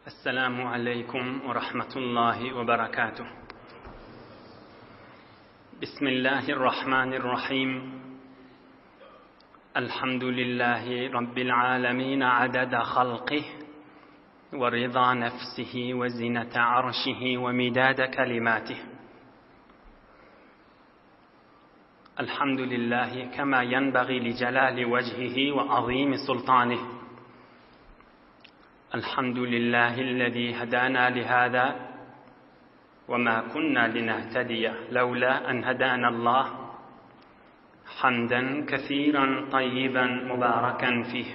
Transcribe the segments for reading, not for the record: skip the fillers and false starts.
Esselamu aleýkum we rahmetullahi we berekatuh. Bismillahirrahmanirrahim. Elhamdülillahi Rabbil alemin adada halqih we rida nefsihi we zinete arşihi we midade kelimatih. Elhamdülillahi kema yenbagi li celali vecihihi ve azimi sultanih. الحمد لله الذي هدانا لهذا وما كنا لنهتدي لولا أن هدانا الله حمدا كثيرا طيبا مباركا فيه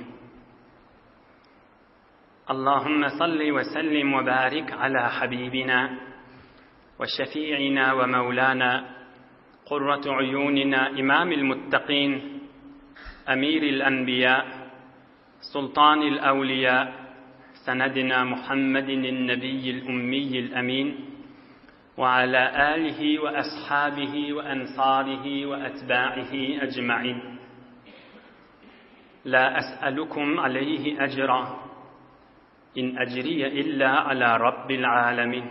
اللهم صل وسلم وبارك على حبيبنا وشفيعنا ومولانا قرة عيوننا إمام المتقين أمير الأنبياء سلطان الأولياء سندنا محمد النبي الأمي الأمين وعلى آله وأصحابه وأنصاره وأتباعه أجمعين لا أسألكم عليه أجرا إن أجري إلا على رب العالمين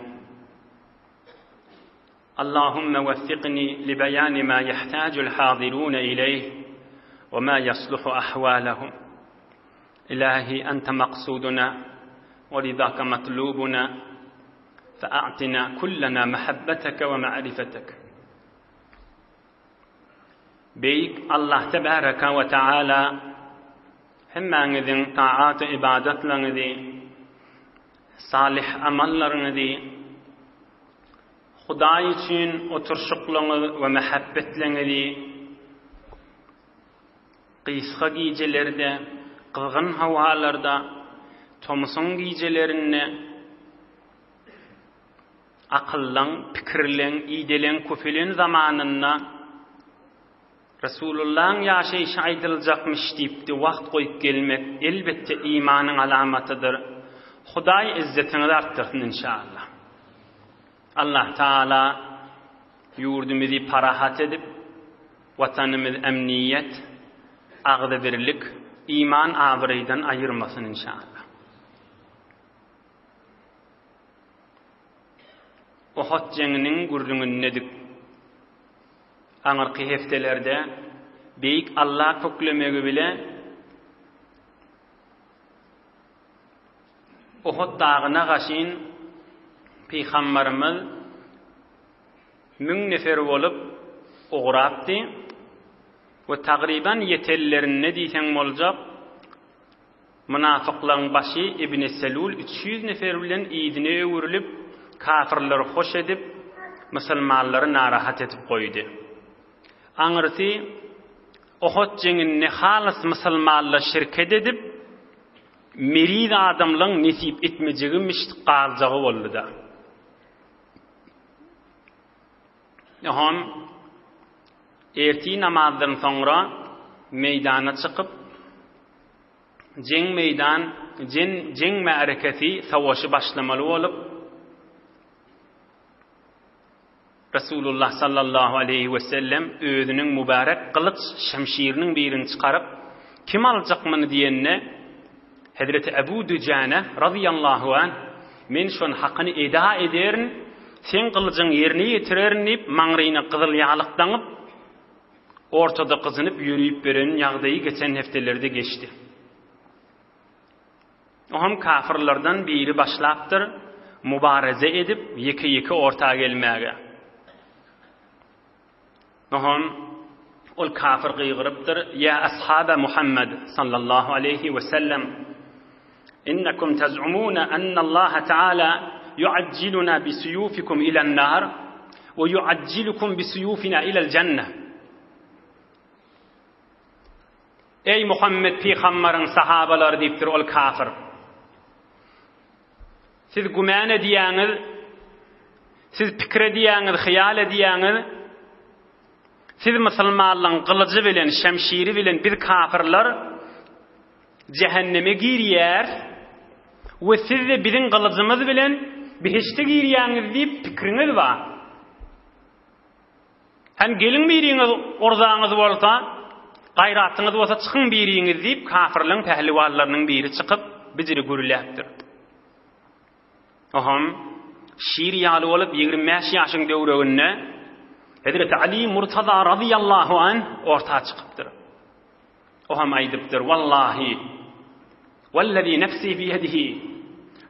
اللهم وفقني لبيان ما يحتاج الحاضرون إليه وما يصلح أحوالهم إلهي أنت مقصودنا ورضاك مطلوبنا فأعطنا كلنا محبتك ومعرفتك Beýik Allah tebaraka we taala hemmäňiziň taat-u ybadatlaryňyzy, salyh amallaryňyzy, Hudaý üçin oturyşyklaryňyz we mähebbetleňizi gysga gijelerde, gyzgyn howalarda, tomusyň gijelerinde Akyllaň, pikirleň, ideleň köpelen zamanynda Resulullaň ýaşaýşy aýdyljakmyş diýipdi, wagt goýup gelmek, elbetde imanyň alamatydyr. Hudaý yzzetiňizi artdyrsyn inşallah. Allah Taala ýurdumyzy parahat edip, watanymyzy emniýet, agzybirlik, iman abraýdan aýyrmasyn inşallah. Uhud jeňiniň gürrüňindedik. Aňyrky hepdelerde Beýik Alla köklemegi bile Uhud dagyna gaşyn Pygambarymyz müň nefer bolup ugrapdy we tagryban ýetellerinde diýseň boljak Mynafyklaryň başy Ibni Selul 300 nefer bilen yzyna öwrülip, kafyrlary hoş edip, musulmanlary narahat edip goýdy. Aňyrsy Ohud jeňinde halys musulmanlar şirket edip, meriz adamlaň nesip etmejegi mişt galjagy boldy-da. Oham ertir namazdan soňra meýdana çykyp, Jeň meýdan, jen, jeň märekesi, savaşy başlamaly bolup, Resulullah sallallahu aleýhi we sellem özüniň mübärek gylyç şemşiriniň birini çykaryp, Kim aljak muny diýende, Hezreti Ebu Düjane razyýallahu anh, Men şon hakyny eda ederin, seň gylyjyň ýerine ýetirerin diýip, maňryna gyzyl ýaglyk daňyp, Ortada gyzynyp ýörüp beren ýagdaýy geçen hepdelerde geçdi. Oňam kafyrlardan biri başlapdyr mubareze edip ýeke-ýeke orta gelmäge. Oňam ol kafyr gygyrypdyr, Ýa ashaba Muhammed sallallahu aleýhi we sellem, innekum tez'umuna ennallaha taala yu'ajjiluna bi suyufikum ilen nar we yu'ajjilukum bi suyufina ilel jenne. Eý Muhammed pygambaryň sahabalary diýipdir ol kafir. Siz gümän edýäňiz, siz pikir edýäňiz, hyýal edýäňiz. Siz musulmanlaryň gylyjy bilen, şemşiri bilen biz kafirler Jähenneme girýäris we siz-de biziň gylyjymyz bilen behişde girýäňiz diýip pikiriňiz bar. Hem geliň biriňiz urzaňyz bolsa, gaýratyňyz bolsa çykyň biriňiz diýip kafirleň pähliwanlarynyň biri çykyp bijiri gürläpdir. Oham şir ýaly bolup 25 ýaşyň döwreginde Hezreti Ali Murtaza razyýallahu anh orta çykypdyr. O hem aýdypdyr, Wallahi, wellezî nefsî biyedihi,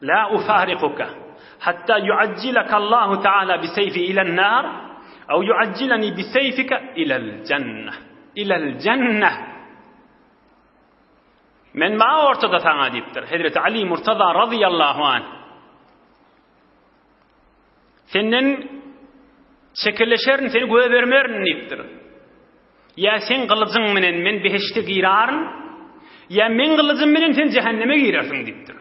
lâ ufarikuke, hattâ yuajjileke Allahu Teâlâ biseyfi ilen-nâr, ew yuajjileni biseyfike ilel cenneh. Ilel cenneh. Men ma ortada saňa diýipdir. Hezreti Ali Murtaza razyýallahu anh. Senden çekeleşerin, seni göbermerin diýipdir. Ýa seň gylyjyň menen men behişde giraryn, ýa meň gylyjym menen sen jähenneme girersiň diýipdir.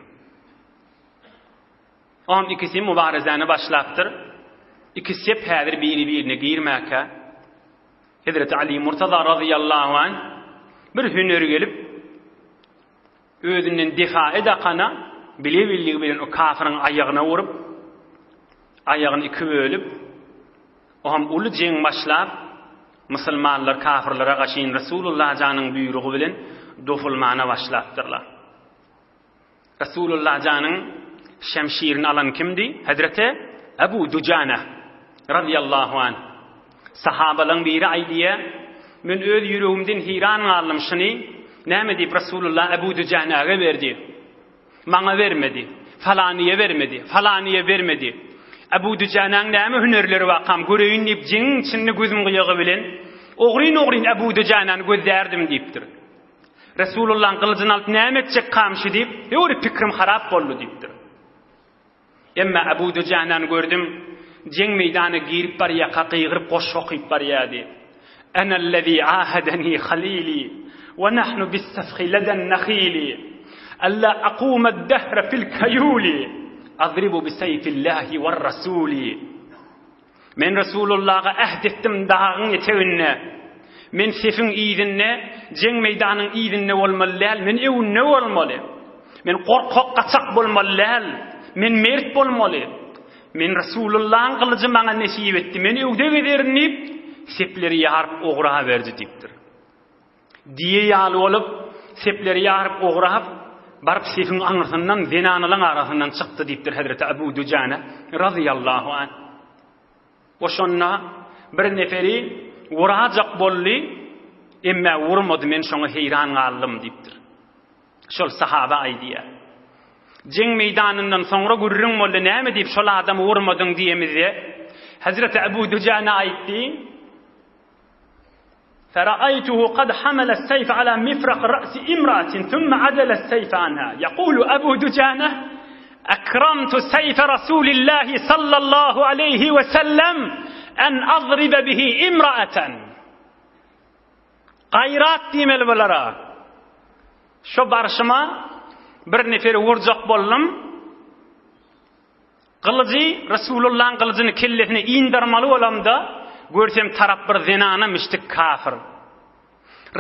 Oňam ikisi mübarezäni başlapdyr. Iki sep häzir biri-birine girmäkä, Hezreti Ali Murtaza razyýallahu anh bir hüneri gelip, özünden defa edakana bile-billigi bilen o kafyryň aýagyna urup, aýagyny iki bölüp, O hem uly jeň başlap, musulmanlar kafyrlara gaşyn Resulullah janyň buýrugy bilen dofulmana başlapdyrlar. Resulullah janyň şemşirini alan kimdi? Hezreti Ebu Dujana razyýallahu anh. Sahabalaryň biri aýdýar, Men öz ýüregimden heýran galdym şuny näme diýip Resulullah Ebu Dujanaga berdi. Maňa bermedi. Falanyýa bermedi. Falanyýa bermedi. Ebu Düjänäň näme hünerleri barkam göreýin diýip, jeňiň içinde gözüm gyýagy bilen ogryn-ogryn Ebu Düjänäni gözlärdim diýipdir. Resulullahyň gylyjyny alyp näme etjek kamşy diýip, höwri pikrim harap boldy diýipdir. Emma Ebu Düjänäni gördüm, jeň meýdana girip barýarka gygyryp goşgy okyp barýardy. Enellezî âhedeni halîlî we nahnu bis-safhi leden-nahîlî Alla aqumed-dehre fil-kayûlî Adribu bi-seýfillâhi wer-rasûlî Men Resulullaha äht etdim dagyň eteginde. Men sefiň yzynda, jeň meýdanyň yzynda bolmaly däl, men öňünde bolmaly. Men gorkak, gaçak bolmaly däl, men mert bolmaly. Men Resulullahyň gylyjy maňa nesip etdi, men öwde gezerin diýip, sepleri ýaryp ograberdi diýipdir. Diýe ýaly bolup, sepleri ýaryp ograp, baryp sefiň aňyrsyndan, zenanalaň arasyndan çykdy diýipdir hezreti Abu Dujana razyýallahu anh. O şonda bir neferi wurajak boldy, emmä wurmady, men şoňa heýran galdym diýipdir. Şol sahaba aýdýar. Jeň meýdanyndan soňra gürrüň boldy, näme diýip şol adamy wurmadyň diýemizde, hezreti Abu Dujana aýtdy, Fera'aytuhu kad hamala es-seyf ala mifraq ra'si imra'atin thumma adala es-seyf anha. Yaqulu Abu Dujana Akramtu seyfe Rasulillahi sallallahu aleyhi ve sellem en adribe bihi imra'atan. Gaýrat diýmeli bulara. Şo barşyma bir neferi vurjak boldum. Gylyjy, Resulullahyň gylyjyny kellesine indermaly bolamda, görsem tarap bir zenana müşrik kafir.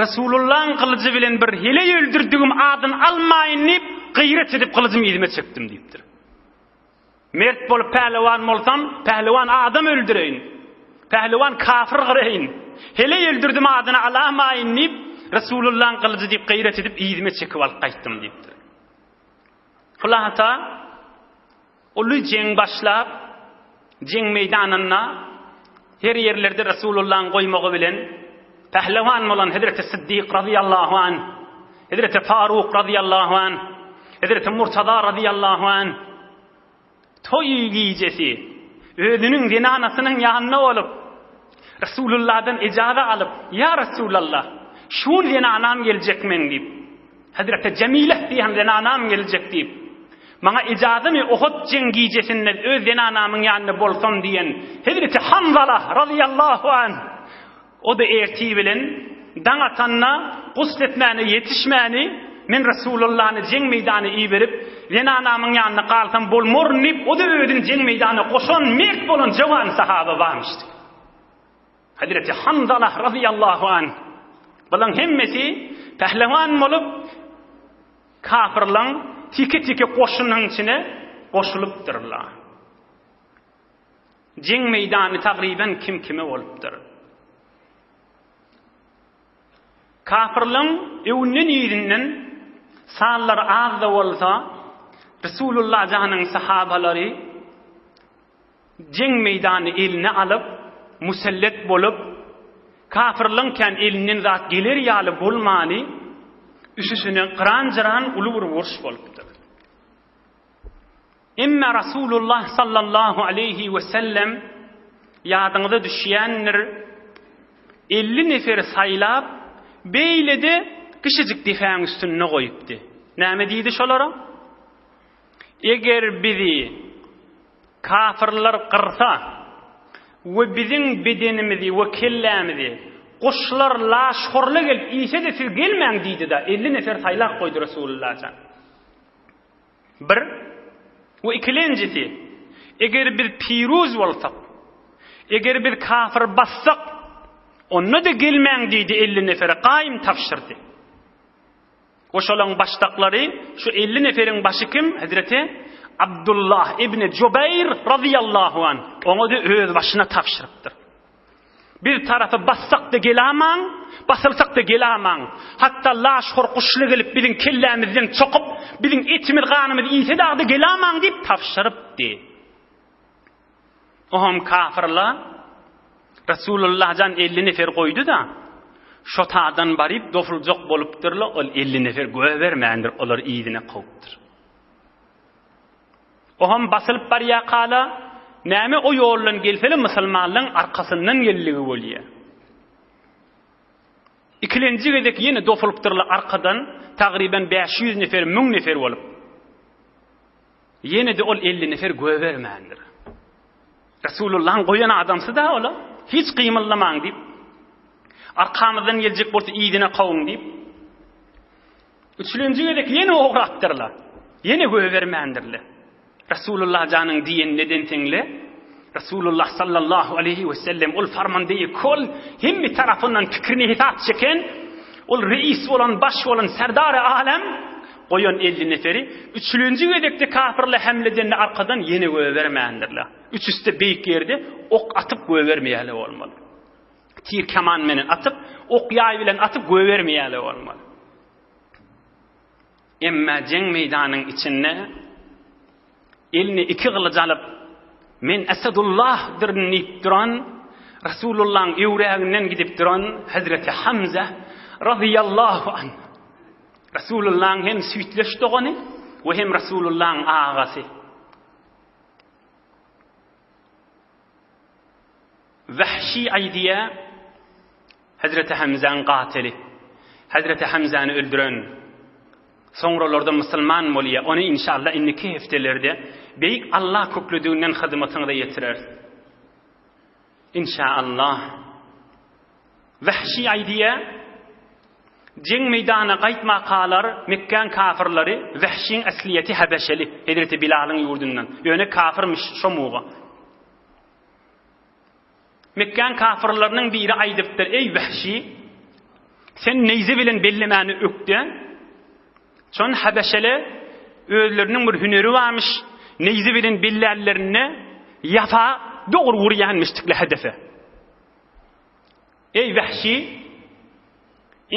Resulullahyň gylyjy bilen bir heleý öldürdigim adyny almaýyn diýip, gyýrat edip gylyjymy yzyma çekdim diýipdir. Mert bolup pählewan bolsam, pählewan adam öldüreýin. Pählewan kafir gyraýyn. Heleý öldürdim adyny alamaýyn diýip, Resulullahyň gylyjy diýip gyýrat edip yzyma çekip alyp gaýtdym diýipdir. Hulasa, uly jeň başlap, jeň meýdanynda her ýerlerde Resulullahyň goýmagy bilen pählewan bolan Hezreti Siddik razyýallahu anh, Hezreti Faruk razyýallahu anh, Hezreti Murtaza razyýallahu anh toý gijesi özüniň zenanasynyň ýanynda bolup, Resulullahdan ejaza alyp, Ýa Resulallah, şu gün zenanam geljek meň diýip, Hezreti Jemile diýen zenanam geljek diýip, maňa ejazamy Uhud jeň gijesinde öz zenanamyň ýanynda bolsam diýen Hezreti Hanzala razyýallahu anh, o-da ertir bilen daň atanda gusl etmäne ýetişmäni, men Resulullany jeň meýdana iberip, zenanamyň ýanynda galsam bolmaryn diýip, o-da özüni jeň meýdana goşan mert bolan jowan sahaba barmyşdy. Hezreti Hanzala razyýallahu anh. Bulaň hemmesi pählewan bolup, kafirlaň tiki-tiki goşunyň içine goşulypdyrlar. Jeň meýdany tagryban kim-kime bolupdyr. Kafirlaň öňünden-yzyndan sanlary az-da bolsa, Resulullah janyň sahabalary. Jeň meýdanyny eline alyp, musellet bolup, kafyrlaň kän elinden zat geler ýaly bolmany, üsüsine gyran-jyran uly bir uruş bolupdyr. Emma Rasulullah sallallahu aleýhi we sellem ýadyňyza düşýändir, 50 neferi saýlap, beýlede kiçijik depäň üstünde goýupdy. Näme diýdi şolara? Eger bizi kafyrlar gyrsa we biziň bedenimizi we kellämizi guşlar laşhorla gelip iýse-de siz gelmäň diýdi-de, 50 nefer saýlap goýdy Resulullah jan. Bir we ikilenjisi, eger biz piruz bolsak, eger biz kafir bassak, onda-da gelmäň diýdi 50 nefere gaýym tabşyrdy. We şolaň başdaklary, şu 50 neferiň başy kim? Hezreti Abdullah ibn Jubeýr razyýallahu anh. Oňa-da öz başyna tabşyrypdyr. Bir tarapy bassak-da gelamaň, basylsak-da gelamaň. Hatda laşhor guşly gelip biziň kellämizden çokup, biziň etimiz, ganymyzy iýse dagy-da gelamaň diýip tabşyrypdy. Oňam kafyrla Resulullah jan 50 nefer goýdy-da, şo tadan baryp dofuljak bolupdyrla, ol 50 nefer göbermändir, olary yzyna kowupdyr. Oňam basylyp barýakala, näme o ýoldan gelsele musulmanlaryň arkasyndan geldigi bolýar. Ikilenji gezek ýene dofulypdyrlar arkadan, tagryban 500 nefer, 1000 nefer bolup. Ýene-de ol 50 nefer göbermändir. Resulullahyň goýan adamsy-da ola, hiç gymyldamaň diýip, arkamyzdan geljek bolsa yzyna kowuň diýip, üçülenji gezek ýene ograpdyrlar. Ýene göbermändirler. Resulullah janyň diýenini edenseňle, Resulullah sallallahu aleyhi we sellem ol farmandeýi kol hemme tarapyndan pikirini hesap çeken, ol reis bolan, baş bolan serdary alem goýan 50 neferi üçülenji gezekde kafirler hemle edende arkadan ýene göbermändirler. Üçüsi-de beýik ýerde ok atyp göbermeýärler bolmaly. Tir keman menen atyp, ok ýaý bilen atyp göbermeýärler bolmaly. Emma jeň meýdanyň içinde eline iki gylyç alyp, Men Esedullahdyryn diýip duran, Resulullahyň öwräginden gidip duran Hezreti Hamza razyýallahu anh. Resulullahyň hem süýtleş dogany we hem Resulullahyň agasy. Wahşi aýdýar, Hezreti Hemzäň gatyly, Hezreti Hemzäni öldüren, soňralarda musulman bolýar, ony inşallah indiki hepdelerde Beýik Allah köklediginden hyzmatyňyza ýetireris. Inşallah. Wahşi aýdýar, Jeň meýdanyna gaýtmakalar Mekgäň kafyrlary Wahşiň äsliýeti Hebeşeli, Hezreti Bilalyň ýurdundan, ýöne kafyrmyş şomuga. Mekgäň kafyrlarynyň biri aýdypdyr, Eý, Wehşi! Sen neýze bilen bellemäni ökde. Şon habeşele özleriniň bir hüneri barmyş, neýze bilen bellänlerinde ýafa dogry urýanmyşdykly hedefe. Eý, Wehşi!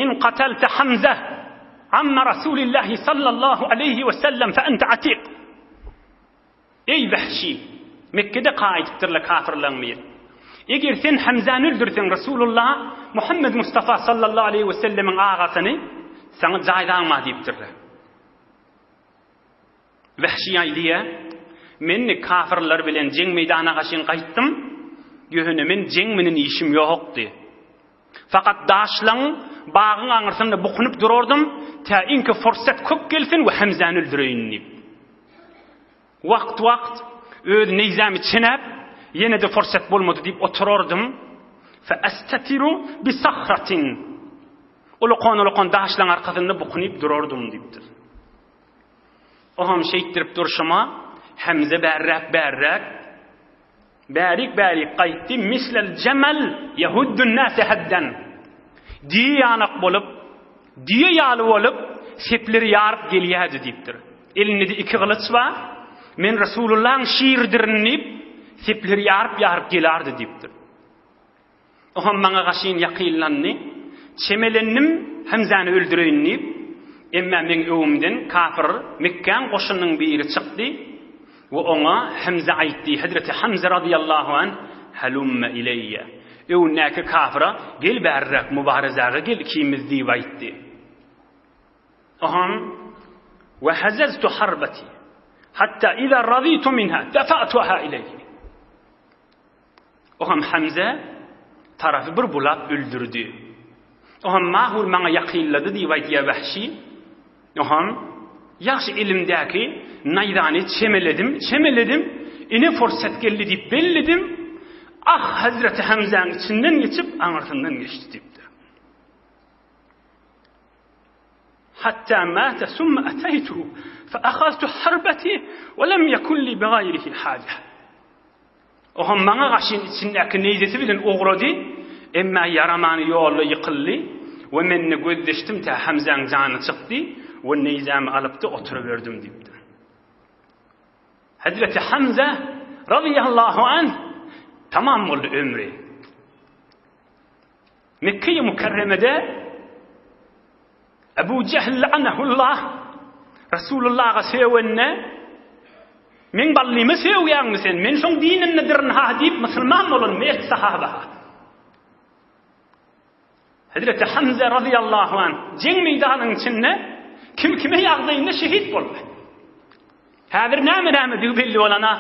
In katalte Hamza, amma Rasulillahi sallallahu aleýhi we sellem fe ente atik. Eý, Wehşi! Mekgede gaýdypdyrlar kafyrlaryň biri. Eger sen Hemzäni öldürseň, Resulullah, Muhammed Mustafa sallallahu aleýhi we sellemiň agasyny, saňa jaý dagma diýipdirler. Wehşi aýdýar, Men kafyrlar bilen jeň meýdana gaşyn gaýtdym, ýöne men jeň menen işim ýokdy. Fakat daşlaň bagyň aňyrsynda bukunyp durardym, tä iňki fursat köp gelsin we Hemzäni öldüreýin diýip. Wagt-wagt öz neýzämi çenäp, ýene-de fursat bolmady diýip oturardym. Fe estetiru bi sahratin. Ulakan-ulakan daşlaň arkasynda bukunyp durardym diýipdir. Oňam şeýtdirip durşuma Hemze bärräk-bärräk Bärik-bärik gaýtdy, mislel jemel ýehuddun nase hedden. Düýe ýanak bolup, düýe ýaly bolup, sepleri ýaryp gelýärdi diýipdir. Elinde-de iki gylyç bar. Men Resulullahyň şiridirin diýip, sepleri ýaryp-ýaryp gelardi diýipdir. Oňam maňa gaşyn ýakynlandy. Çemelendim, Hemzäni öldüreýin diýip. Emma meň öňümden kafir Mekgäň goşunynyň biri çykdy. We oňa Hemze aýtdy, Hezreti Hamze razyýallahu anh, Halumme ileýýe. Öňündäki kafyra, Gel bärräk, mubarezaga gel ikimiz diýip aýtdy. Oňam, We hezeztu harbati, hatta iza razytu minha, dafa'tuha ileýhi. Oňam Hamze tarapy bir bulap öldürdi. Oňam Mahur maňa ýakynlady diýip aýdýar Wahşi. Oňam ýagşy elimdäki naýzany çemeledim, çemeledim, ine fursat geldi diýip belledim. Ah, Hazreti Hamzäň içinden geçip, aňyrsyndan geçdi diýipdir. Hatta mata summa ataytuhu fa akhaztu harbati we lem yekun li bighayrihi haja. Oňam maňa gaşyn içindäki neýzesi bilen ugrady, emma ýaramany ýolda ýykyldy we mende gözleşdim tä Hamzaň jany çykdy we neýzämi alypdy oturyberdim diýipdir. Hezreti Hamza razyýallahu anh tamam boldy ömri. Mekge-i Mükerremede Ebu Jehl la'nehullah Resulullaha sögende Meň ballyma sögýäňmi sen? Men şoň dinindedirn ha diýip musulman bolan mert sahaba. Hazreti Hamza razyýallahu anh jeň meýdanyň içinde kim kime ýagdaýynda şehit boldy. Häzir näme näme belli bolana.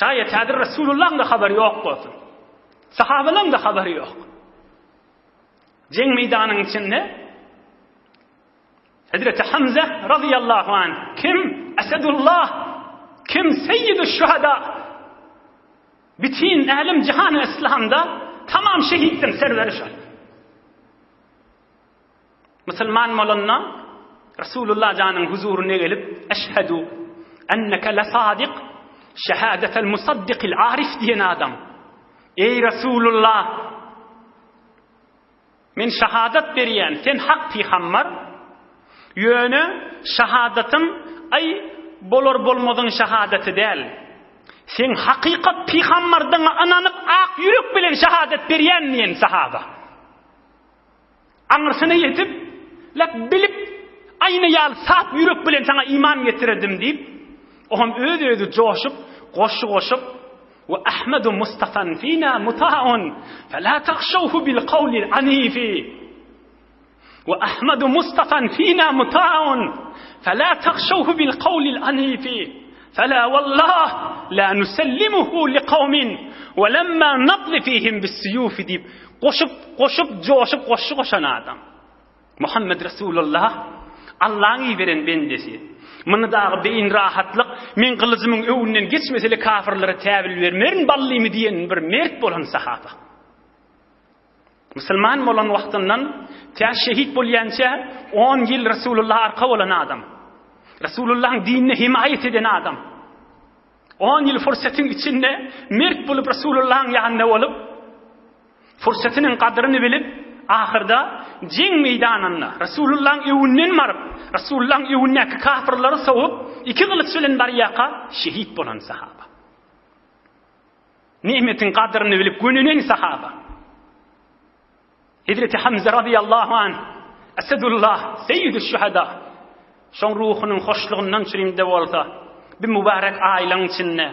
Şaýat häzir Resulullahyň da habary ýok bolsun. Sahabalaryň da habary ýok. Jeň meýdanyň içinde Hezreti Hamza razyýallahu anh kim? Esedullah kim? Seýýidü şüheda Bütin älem jihany yslamda tamam şehitleň serweri şol. Musulman bolanda Resulullah janyň huzuryna gelip eşhedü enneke lesadik şehadetel musaddikil arif diýen adam. Eý Resulullah Men şahadat berýän, sen hak pygambar. Ýöne şahadatym aý bolar-bolmazyň şahadaty däl. Seň hakykat pygambardygyňa ynanyp ak ýürek bilen şahadat berýän diýen sahaba. Aňyrsyna ýetip, lak bilip, aýna ýaly sap ýürek bilen saňa iman getirerdim diýip, oňam öz-özi joşup, goşgy goşup, We Ahmedu Mustafan fina muta'un, fela tahşawhu bil kawlil anifi. We Ahmedu Mustafan fina muta'un, fela tahşawhu bil kawlil anifi. Fela wallah la nusellimuhu liqawmin we lemma nadli fihim bis-suyuf diýip, goşup, goşup, joşup goşgy goşan adam. Muhammed Resulullah Allaň iberen bendesi. Muny dagy beýin rahatlyk, men gylyjymyň öwünden geçmesele kafirlere täwil bermerin ballymy diýen bir mert bolan sahaba. Musulman bolan wagtyndan tä şehit bolýança 10 ýyl Resulullah arka bolan adam. Resulullahyň dinine himaýat eden adam. 10 ýyl fursatyň içinde mert bolup Resulullahyň ýanynda bolup Pursatynyň gadyryny bilip, ahyrda jeň meýdanynda Resulullahyň öwünden baryp, Resulullahyň öwündäki kafyrlary sowup, iki gylyç bilen barýarka şehit bolan sahaba. Nimetiň gadyryny bilip gönenen sahaba. Hezreti Hamza razyýallahu anh, Esedullah, Seýýidüş şüheda. Şoň ruhunyň hoşlugyndan çürimde bolsa, bir mübärek aýlaň içinde,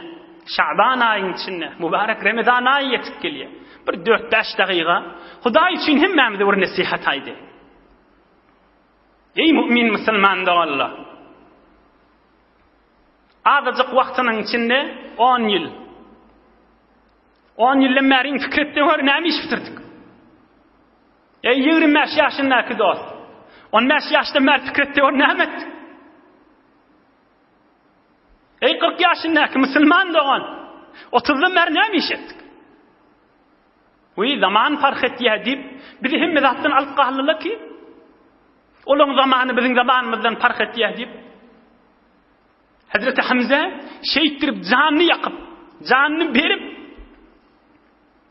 Şaban aýyň içinde, mübärek Remezan aýy ýetip gelýär. Bir dört-bäş dagyga Hudaý üçin hemmämize bir nesihat aýdy. Eý mu'min musulman doganlar! Azajyk wagtynyň içinde on ýyl, on ýyldan bäri pikir etseň gör näme iş bitirdik? Eý, 25 ýaşyndaky dost! 15 ýaşdan bäri pikir etdi, ol näme etdi? Eý, 40 ýaşyndaky musulman dogan! 30-dan bäri näme iş etdik? Weý, zaman parh etýär diýip, bizi hemme zatdan alyp galdylar ki, olaryň zamany biziň zamanymyzdan parh etýär diýip, Hezreti Hamza şeýtdirip janyny ýakyp, janyny berip,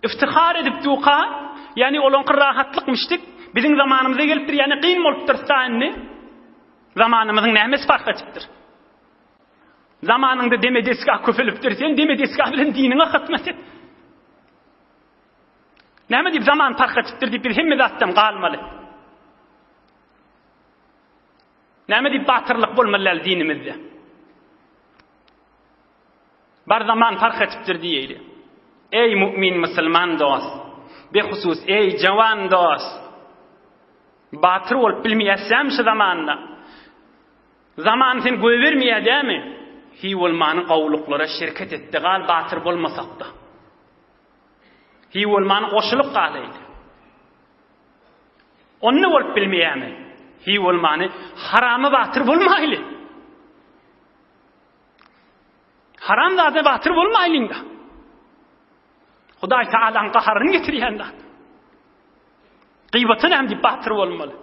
Iftihar edip duka, ýagny olaňky rahatlykmyşdyk, biziň zamanymyza gelipdir, ýagny kyn bolupdyrys-da indi. Zamanymyzyň nämesi parh etipdir? Zamanyňda deme desgah köpelipdir, sen deme desgah bilen diniňe hyzmat et. Näme diýip zaman parh etipdir diýip biz hemme zatdan galmaly. Näme diýip batyrlyk bolmaly däl dinimizde? Bar zaman parh etipdir diýeýli. Eý mu'min musulman dost, behusus eý jawan dost! Batyr bolup bilmeýässämi şu zamanda? Zaman seni goýbermeýär dämi? Hiý bolmany gowulyklara şereket etde gal batyr bolmasakda. Hiý bolmany goşulyp galaýly. Onda bolup bilmeýärmi? Hiý bolmany harama batyr bolmaýly. Haram zada batyr bolmaýlyň-da. Hudaý Tagalaň gaharyny getirýän zat. Gybata näme diýip batyr bolmaly?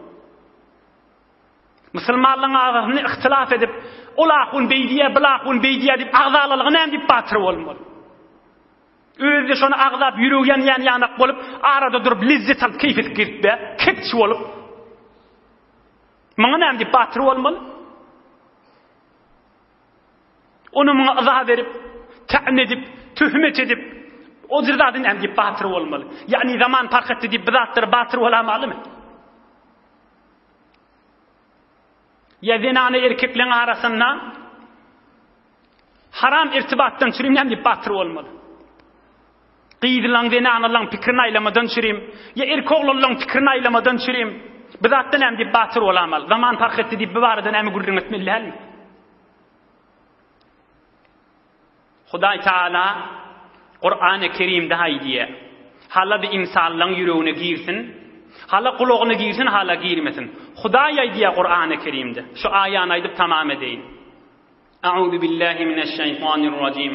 Musulmanlaryň arasynda ihtilaf edip, ol ahun beý diýýär, bil ahun beý diýýär diýip agzalalygy näme diýip batyr bolmaly? Özi-de şony agzap ýüregi ýanýan ýanak bolup, arada durup lezzet alyp keýp edip gezip be, kepçi bolup. Muňa näme diýip batyr bolmaly? Ony muňa yza berip, tä'ne edip, töhmet edip, o bir zady näme diýip batyr bolmaly? Ýagny zaman parh etdi diýip bir zatlara batyr bolamalymy? Ýa zenany erkekleň arasynda haram irtibatdan çürim näme diýip batyr bolmaly? Gyzlaň, zenanalaň pikirini aýlamadan çürim, ýa erkek oglanlaň pikirini aýlamadan çürim, bu zatda näme diýip batyr bolamaly? Zaman parh etdi diýip bu barada näme gürrüň etmeli dälmi? Hudaý Taala Kurany Kerimde aýdýar. Hala bir ynsanlaň ýüregine girsin, hala gulagyna girsin, hala girmesin. Hudaý aýdýar Kurany Kerimde. Şu aýany aýdyp tamam edeýin. A'udhu billahi mineşşeýtanirrajim.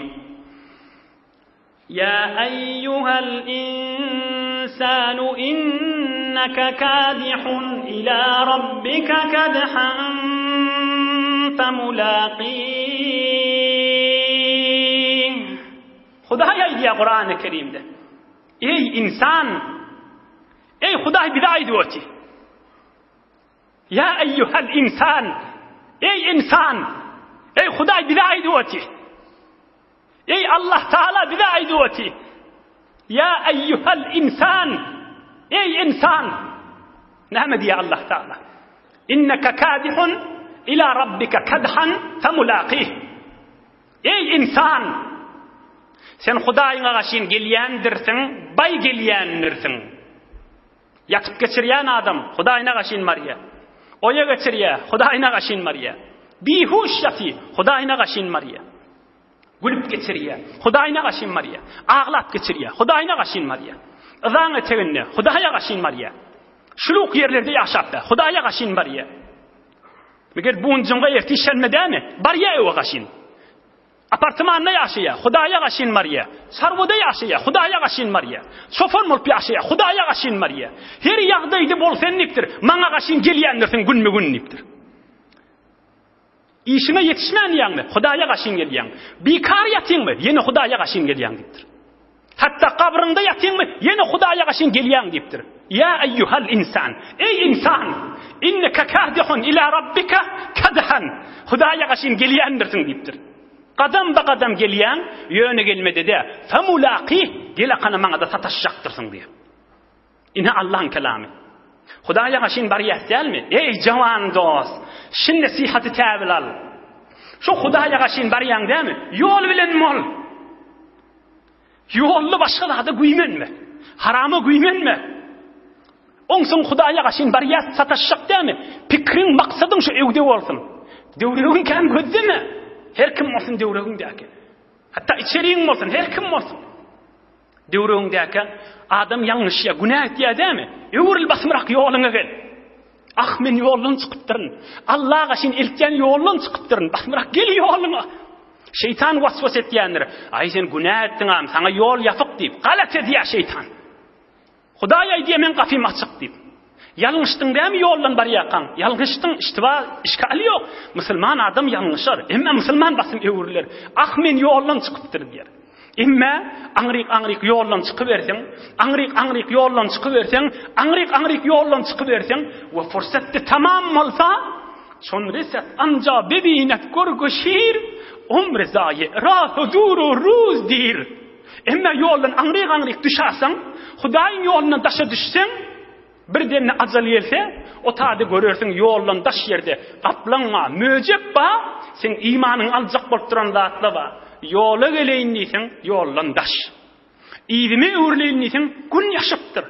Ýa eýýuhel insanu inneke kadihun ila rabbike kadhan femulaqih. Hudaý aýdýar Kurany Kerimde. Eý insan! Eý Hudaý bize aýdyp otyr. Ýa eýýuhel insan! Eý insan! Eý Hudaý bize aýdyp otyr. Eý Allah Taala bize aýdyp oty. Ýa eýýuhel insan! Eý insan! Näme diýýär Allah Taala? Inneke kadihun ila rabbike kadhan femulaqih. Eý insan! Sen Hudaýyňa gaşyn gelýändirsiň, baý gelýändirsiň. Ýatyp geçirýän adam Hudaýyna gaşyn barýar. Oýa geçirýär, Hudaýyna gaşyn barýar. Bihuş ýaty, Hudaýyna gaşyn barýar. Gülüp geçirýär, Hudaýyna gaşyn barýar. Aglap geçirýär, Hudaýyna gaşyn barýar. Yzaň eteginde Hudaýa gaşyn barýar. Şuluk ýerlerde ýaşap-da, Hudaýa gaşyn barýar. Meger bu gün jumga ertir şenbe dämi? Barýar öwe gaşyn. Apartmanda ýaşaýar, Hudaýa gaşyn barýar. Çarwada ýaşaýar, Hudaýa gaşyn barýar. Çopan bolup ýaşaýar, Hudaýa gaşyn barýar. Her ýagdaýda bol sen diýipdir, maňa gaşyn gelýändirsiň günbe-gün diýipdir. Işiňe ýetişmän diýýäňmi, Hudaýa gaşyn gelýäň. Bikar ýatyňmy, ýene Hudaýa gaşyn gelýäň diýipdir. Hatda gabryňda ýatyňmy, ýene Hudaýa gaşyn gelýäň diýipdir. Ýa eýýuhal insan, eý insan, inneke kadihun ila rabbika kadhan. Hudaýa gaşyn gelýändirsiň diýipdir. Gadam ba gadam gelýäň, ýöne gelmede-de, famulaqih, gel akana maňa-da sataşjakdyrsyň diýip. Ine Allaň kelamy. Hudaýa gaşyn barýas dälmi? Eý jawan dost, şin nesihaty täwil al. Şu Hudaýa gaşyn barýaň dälmi? Ýol bilen bol. Ýolda başga zada güýmenme. Harama güýmenme. Onsoň Hudaýa gaşyn barýas sataşjak dälmi? Pikriň, maksadyň şu öwde bolsun. Döwregiň kän gözleme. Her kim bolsun döwregiňdäki. Hatda içeriň bolsun, her kim bolsun. Döwregiňdäkä adam ýalňyşýar, günä etýär dämi? Öwrül basymrak ýoluňa gel. Ah, men ýoldan çykypdyryn. Alla gaşyn eltýän ýoldan çykypdyryn. Basymrak gel ýoluňa. Şeýtan waswas etýändir. Aý sen günä etdiňam, saňa ýol ýapyk diýip, galat edýär şeýtan. Hudaý aýdýar, meň gapym açyk diýip. Ýalňyşdyň dämi ýoldan barýarkaň? Ýalňyşdyň, iştiba, işgal ýok. Musulman adam ýalňyşar. Emma musulman basym öwrüler. Ah, men ýoldan çykypdyr diýer. Emma aňryk-aňryk ýoldan çykyberseň, aňryk-aňryk ýoldan çykyberseň, aňryk-aňryk ýoldan çykyberseň we fursat-da tamam bolsa, çon reset anja bebinet görgü şir, umri zaýe ra huzuru ruz dir. Emma ýoldan aňryk-aňryk düşäseň, Hudaýyň ýolundan daşa düşseň, bir demde ajal gelse, o taýda görersiň ýoldan daş ýerde gaplaň bar, möjek bar, seň imanyňy aljak bolup duran zatlar bar. Ýola geleýin diýseň, ýoldan daş. Yzyma öwrüleýin diýseň, gün ýaşypdyr.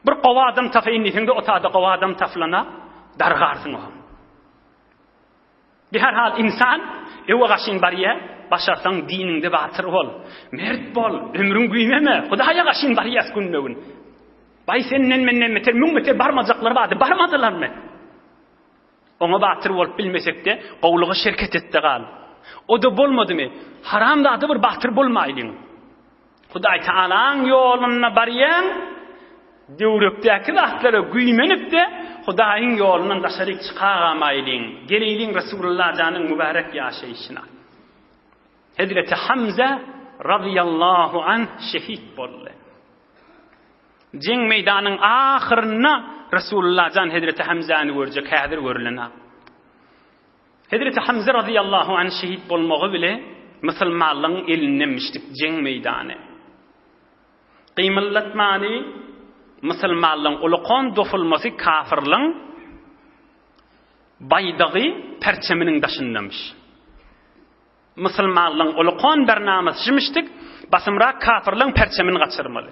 Bir gowy adam tapaýyn diýseň-de, o tada gowy adam tapylana dargarsyň oňa. Bir her hal insan öwe gaşyn barýa, başarsaň diniňde batyr bol, mert bol, ömrüň güýmeme, Hudaýa gaşyn barýas günbe-gün. Baý senden menden beter, müň beter barmajaklar bardy, barmadylarmy? Oňa batyr bolup bilmesekde, gowulyga şerket etde gal. O-da bolmadymy, haram zada bir batyr bolmaýlyň. Hudaý Tagalaň ýolunda barýaň, döwrekdäki zatlara güýmenip-de, Hudaýyň ýolundan daşaryk çykagamaýlyň. Geleýliň Resulullah janyň mübärek ýaşaýşyna. Hezreti Hamza razyýallahu anh şehit boldy. Jeň meýdanyň ahyrynda Resulullah jan Hezreti Hamzany görjek, häzir görülen-ak. Hezreti Hamza razyýallahu anh şehit bolmagy bile musulmanlaryň elindemişdik jeň meýdany. Gymyldatmany musulmanlaryň ulakan dofulmasy kafyrlaryň baýdagy perçeminiň daşyndamyş. Musulmanlaryň ulakan bernamasy şimişdik, basymrak kafyrlaryň perçemini gaçyrmaly.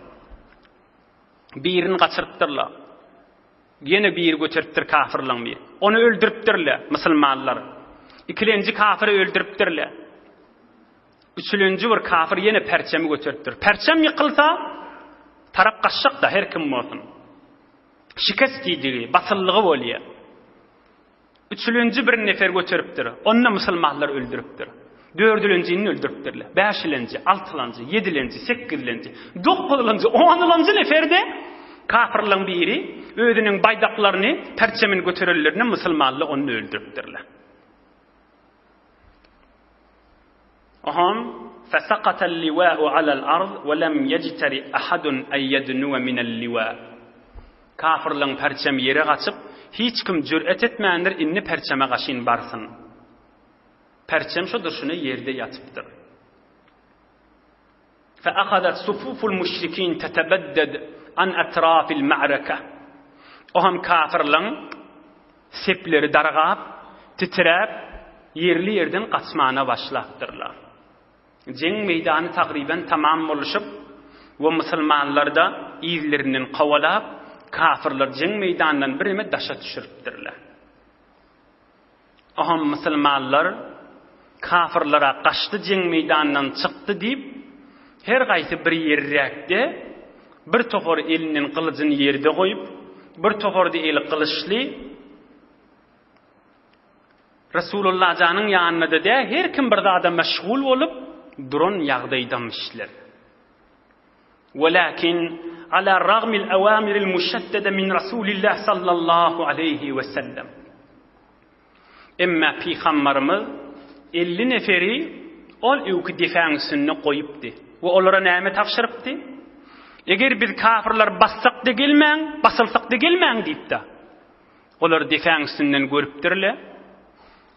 Birini gaçyrypdyrlar. Ýene biri göteripdir kafyrlaň biri. Ony öldüripdirler musulmanlar. Ikilenji kafyry öldüripdirler. Üçülenji bir kafyr ýene perçemi göteripdir. Perçem ýykylsa, tarap gaçjak-da her kim bolsun. Şikes diýdigi, basyllygy bolýar. Üçülenji bir nefer göteripdir. Onda musulmanlar öldüripdir. Dördülenjini öldüripdirler. Bäşilenji, altylanjy, ýedilenji, sekizlenji, dokuzlanjy, onulanjy neferde kafirleň biri özüniň baýdaklaryny, perçemini göterenlerinde musulmanlar ony öldüripdirler. Oham fesakata liwa'u alal ard we lem yejteri ahadun en yednuwe minel liwa. Kafirleň perçemi ýere gaçyp, hiç kim jür'et etmändir indi perçeme gaşyn barsyn. Perçem şo durşuna ýerde ýatypdyr. Feahazat sufuful müşrikin tetebedded an etrafil ma'reke. Oham kafirleň sepleri dargap, titräp, ýerli-ýerden gaçmana başlapdyrlar. Jeň meýdany tagryban tamam boluşyp we musulmanlar-da yzlerinden kowalap, kafirler jeň meýdanyndan bireme daşa düşüripdirler. Oham musulmanlar kafirlere gaçdy jeň meýdanyndan çykdy diýip, her gaýsy bir ýerräkde bir topary elinden gylyjyny ýerde goýup, bir topary-da eli gylyçly, Resulullah janyň ýanynda-da dä, her kim bir zada meşgul bolup duran ýagdaýdamyşlar. Welakin ala ragmil awamiril muşaddede min Rasulillah sallallahu aleýhi we sellem. Emma pygambarymyz 50 neferi ol öwki depäň üstünde goýupdy we olara näme tabşyrypdy? Eger biz kafirler bassak-da gelmäň, basylsak-da gelmäň diýipdi. Olar depäň üstünden görüpdirler.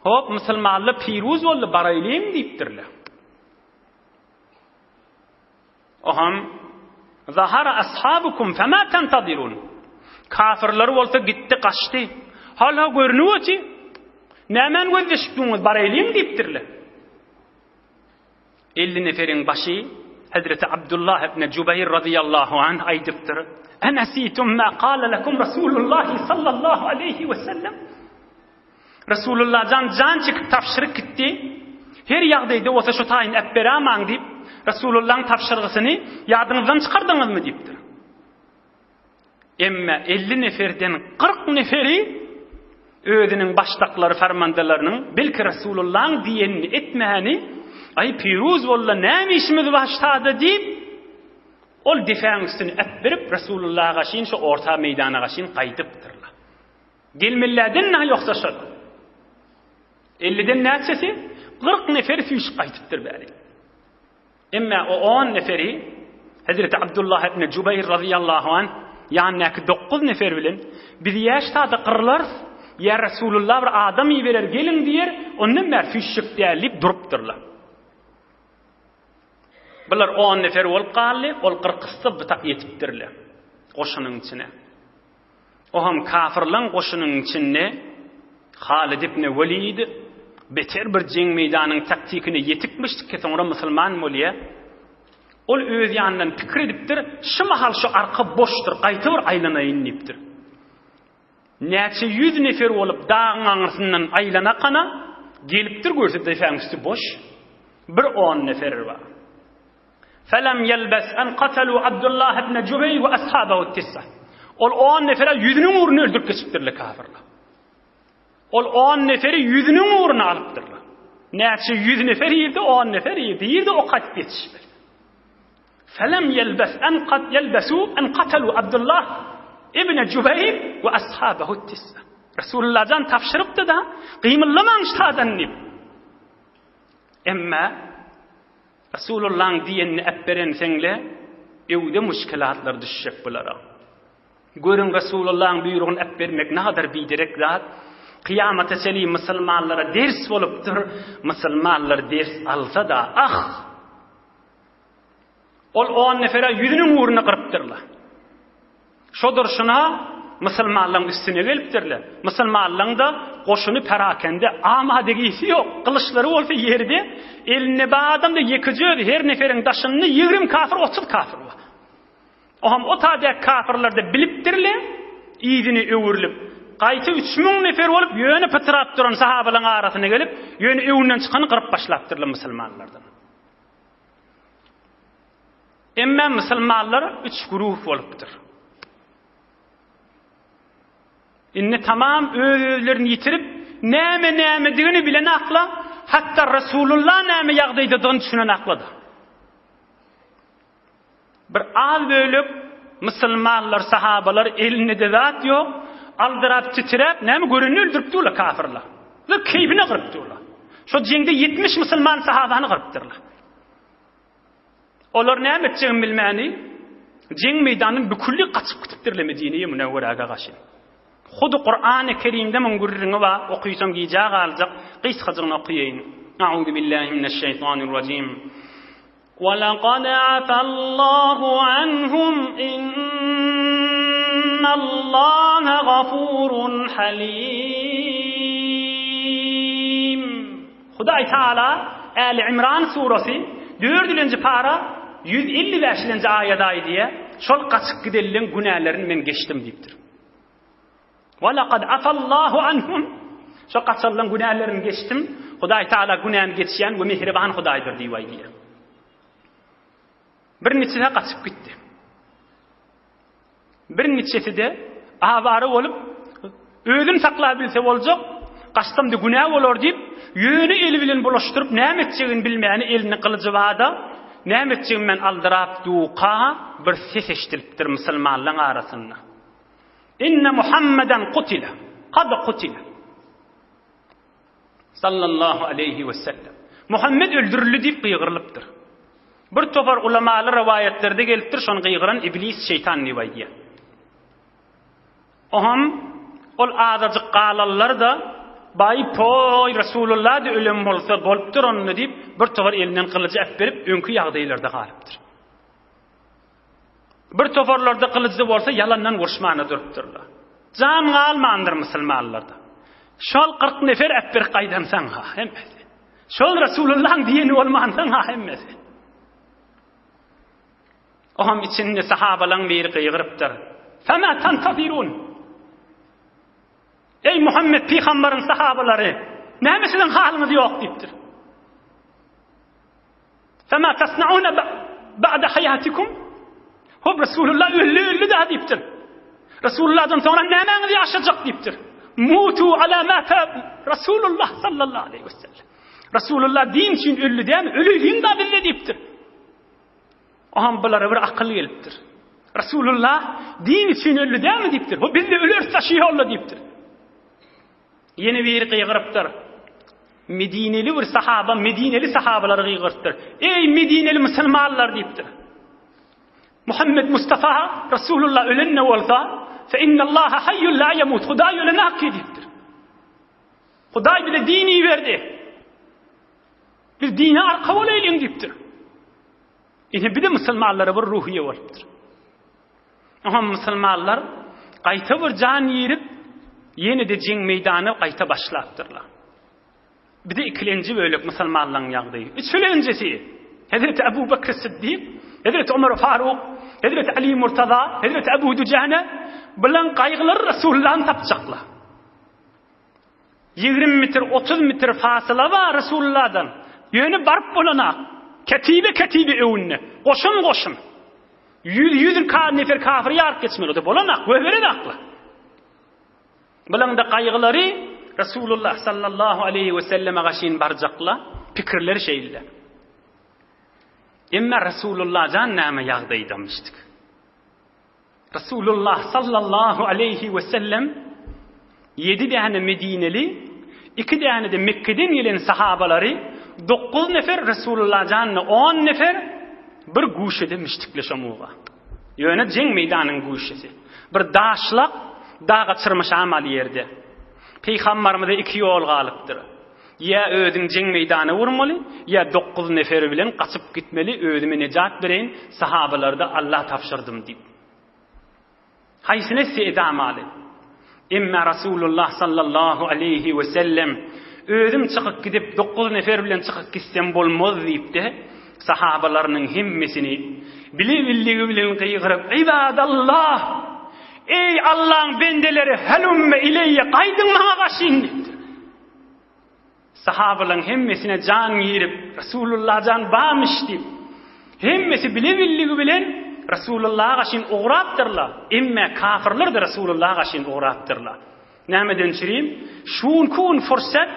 Hop, musulmanlar piruz boldy, baraýlyň diýipdirler. Oham Zahara ashabukum fema tentazirun. Kafirler bolsa gitdi, gaçdy. Hala görünip oty. Nämäni gözleşip duňyz, baraýlyň diýipdirler. 50 neferiň başy Hazreti Abdullah ibn Jubaýr razyýallahu anh aýdypdyr. Enesitum ma qala lakum Rasulullah sallallahu aleýhi we sellem. Resulullah jan jan çekip tabşyryk gitdi. Her ýagdaýda bolsa şu taýyn äpberamaň diýip, Resulullahyň tabşyrgysyny ýadyňyzdan çykardyňyzmy diýipdir. Emme 50 neferden 40 neferi özüniň başdaklary fermandalarynyň belki Resulullahyň diýenini etmäni, aý piruz bolla näme işimiz bar şada diýip, ol depäň üstüni äpberip Resulullaha gaşyn şu orta meýdana gaşyn gaýdypdyrlar. Gelmelilerden nä ýoksa şol. Elliden näçesi? 40 neferi süýşüp gaýdypdyr bäri. Emma o 10 neferi Hezreti Abdullah ibn Jubaýr razyýallahu anh ýanyndaky 9 nefer bilen biz ýaş sada gyrlarys, ýa Resulullah bir adam iberer geliň diýer, ondan bäri süýşjek däl diýip durupdyrlar. Bular 10 nefer bolup galdy, ol gyrkysda bitak ýetipdirler goşunyň içine. Oňam kafyrlaň goşunyň içinde Halid ibn Welid. Beter bir jeň meýdanyň taktikine ýetikmişdi ki soňra musulman bolýa. Ol öz ýanyndan pikir edipdir, şu mahal şu arka boşdur, gaýta bir aýlanaýyn diýipdir. Näçe ýüz nefer bolup dagyň aňyrsyndan aýlanakana, gelipdir görse depäň üsti boş. Bir on nefer bar. Felem ýelbes en katalu Abdullah ibn Jubeýr we ashabahu tisa. Ol on nefere ýüzüniň ugruna öldürip geçipdirler kafirler. Ol on neferi ýüzüniň ugruna alypdyrlar. Näçe ýüz nefer ýerde on nefer ýerde ýerde ok atyp ýetişmeli. Felem ýelbes en kat ýelbesu en katalu Abdullah ibn Jubeýr we ashabahu tisa. Resulullah jan tabşyrypdy da, gymyldamaň şadan diýip. Emma Resulullahyň diýenini äpberenseň-le, öwde muşkilatlar düşjek bulara. Görüň Resulullahyň buýrugyny äpbermek nagadar biderek zat. Kyýamata çenli musulmanlara ders bolupdyr. Musulmanlar ders alsa-da, ah! Ol on nefere ýüzüniň ugruna gyrypdyrlar. Şo durşuna musulmanlaryň üstüne gelipdirler. Musulmanlaryň-da goşuny perakende, amadegisi ýok, gylyçlary bolsa ýerde, elinde bar adam-da ýekeje özi, her neferiň daşynda 20 kafir, 30 kafir bar. Oňam o taýdaky kafirler-de bilipdirler, yzyna öwrülip, gaýta 3000 nefer bolup, ýöne pytrap duran sahabalaryň arasyna gelip, ýöne öňünden çykany gyryp başlapdyrlar musulmanlardan. Emma musulmanlar üç guruh bolupdyr. Indi tamam öz-özlerini ýitirip, näme-nämedigini bilen akla, hatda Resulullah näme ýagdaýdadygyny düşünen aklada. Bir az bölek musulmanlar, sahabalar elinde zat ýok, aldyrap titräp, näme görenini öldürip durlar kafirler. We keýpine gyryp durlar. Şo jeňde 70 musulman sahabany gyrypdyrlar. Olar näme etjegini bilmäni, jeň meýdanyndan bükülli gaçyp gitipdirler Medine-i Münewweräge gaşy. Hudy Kurany Kerimde muň gürrüňi bar, okysam gijä galjak, gysgajygyny okaýaýyn. A'uzu billahi mineşşeýtanirrajim. Wa laqad afallahu anhum innallaha gafurun halim. Hudaý Taala Äli Imran surasy dördülenji para 155-lenji aýada aýdýar, Şol gaçyp gidenleň günälerini men geçdim diýipdir. Wa laqad afallahu anhum Şo gaçanlaň günälerini geçdim. Hudaý Taala günäni geçýän we mähriban Hudaýdyr diýip aýdýar. Bir niçesi gaçyp gitdi. Bir niçesi-de awara bolup, özüni saklabilse boljak, gaçsam-da günä bolar diýip, ýöne eli bilen bulaşdyryp, näme etjegini bilmäni elinde gylyjy bar-da, näme etjegimi men aldyrap duka bir ses eşidilipdir musulmanlaryň arasynda. Inne Muhammeden kutile, kad kutile. Sallallahu aleýhi we sellem. Muhammed öldürildi diýip gygyrylypdyr. Bir topar ulamaly rowaýatlarda gelipdir, şony gygyran iblis şeýtan diýip aýdýar. Oham ol azajyk galanlar-da baý poý Resulullah-da ölen bolsa bolupdyr onda diýip, bir topar elinden gylyjy äpberip öňki ýagdaýlarda galypdyr. Bir toparlarda gylyjy bolsa ýalandan uruşmana durupdyrlar. Jan galmandyr musulmanlarda. Şol 40 nefer äpberip gaýdansaň ha hemmesi. Şol Resulullahyň diýeni bolmansoň ha hemmesi. Oňam içinde sahabalaň biri gygyrypdyr. Fema tantazirun. Ey Muhammed pygamberiň sahabalary, näme siziň halyňyz ýok diýipdir. Fema tasnauna ba'da hayatikum? Hop Resulullah öldi öldi da diýipdir. Resulullahdan soňra nämäňiz ýaşajak diýipdir. Mutu ala ma Resulullah sallallahu aleyhi ve sellem. Resulullah din üçin öldi dämi? Öleýin da bille diýipdir. Oňam bulara bir akyl gelipdir. Resulullah din üçin öldi dämi diýipdir. Bu biz de öleris şu ýolda diýipdir. Ýene biri gygyrypdyr. Medineli bir sahaba Medineli sahabalary gygyrypdyr. Eý Medineli musulmanlar diýipdir. Muhammed Mustafa Resulullah ölen ne bolsa, fe innallaha hayyun la yamut. Hudaý ölen hak diýipdir. Hudaý bize dini berdi. Biz dine arka bolaýlyň diýipdir. Ine bir de musulmanlara bir ruhiýe bolupdyr. Oňa musulmanlar gaýta bir jan girip, ýene-de jeň meýdany gaýta başlapdyrlar. Bize ikilenji bölek musulmanlaryň ýagdaýy. Üçülenjisi, Hezreti Ebu Bekr Siddik, Hezreti Ömer Faruk, Hezreti Ali Murtaza, Hezreti Ebu Düjane bilen gaýgylary Resulullahny tapjaklar. 20 metr, 30 metr fasyla bar Resulullahdan. Ýöne baryp bolanak. Ketibe ketibe öwünde. Goşun goşun. Ýüz ýüz nefer kafir ýaryp geçmeli. O da bolanak, göberenaklar. Bulaňda gaýgylary Resulullah sallallahu aleýhi we selleme gaşyn barjakla, pikirleri şeýle. Emma Resulullah jan näme ýagdaýdamyşdyk? Resulullah sallallahu aleýhi we sellem ýedi däne Medineli, iki däne-de Mekgeden gelen sahabalary, dokuz nefer Resulullah janyna on nefer bir guşede müşdikle şomuga. Ýöne jeň meýdanyň guşesi. Bir daşlak daga çyrmaşamaly ýerde. Pygambarymyza iki ýol galypdyr. Ýa özüň jeň meýdana urmaly, ýa dokuz neferi bilen gaçyp gitmeli, özüme nejat bereýin, sahabalary-da Alla tabşyrdym diýip. Haýsyny etse edamaly. Emma Rasulullah sallallahu aleýhi we sellem özüm çykyp gidip dokuz nefer bilen çykyp gitsem bolmaz diýipdi. Sahabalarynyň hemmesini bile bildigi bilen gygyryp, Ibadallah! Eý Allaň bendeleri, helümme ileýe, gaýdyň maňa gaşyn diýipdir. Sahabalaryň hemmesine jan girip, Resulullah jan barmyş diýip, hemmesi bile-billigi bilen Resulullaha gaşyn ugrapdyrlar. Emme kafirler-de Resulullaha gaşyn ugrapdyrlar. Nämeden çürim? Şu günki gün fursat